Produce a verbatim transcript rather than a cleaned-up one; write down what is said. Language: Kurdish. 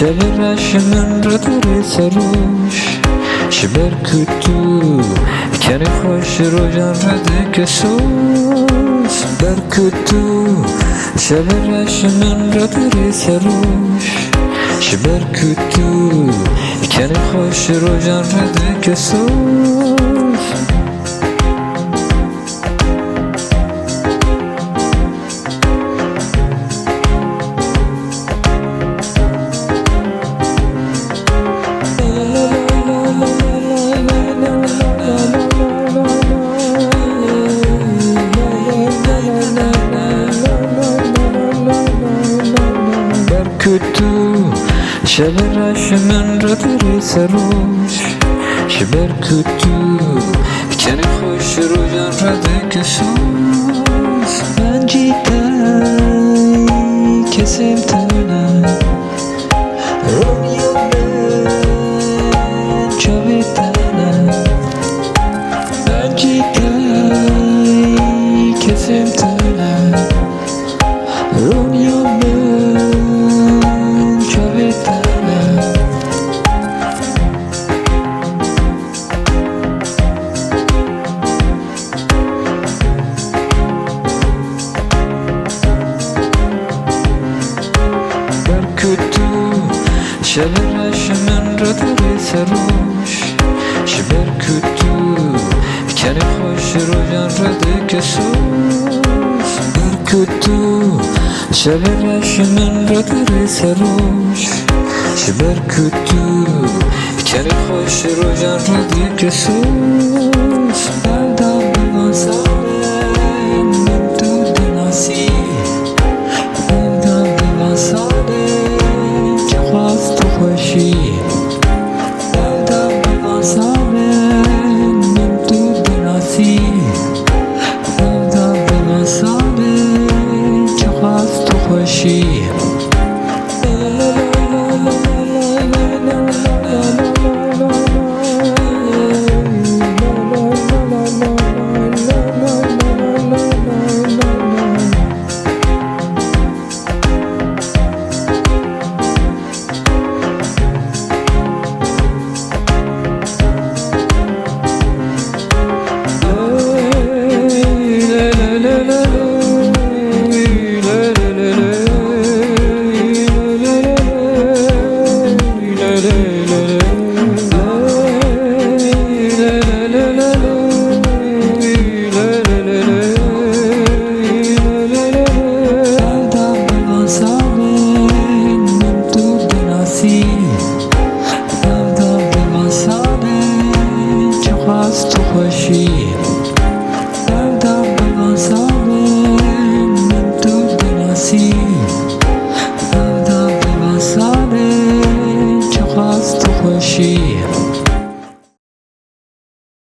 Şevê reş min re derê seroj, ji ber ku tu kenê xweş rojan re dike soz. Ber ku tu şevê reş min re derê seroj, ji ber ku tu kenê xweş rojan re dike soz. Ber ku tu şevê reş min re derê seroj, ji ber ku tu kenê xweş rojan re dike soz. Bencî te kesê tune, ronî min çavê tune. Bencî te kesê tune, ronî min çavê tune. Ber ku tu şevê reş min re derê seroj, ji ber ku tu kenê xweş rojan re dike soz. Ber ku tu şevê reş min re derê seroj, ji ber ku tu kenê xweş rojan re dike soz.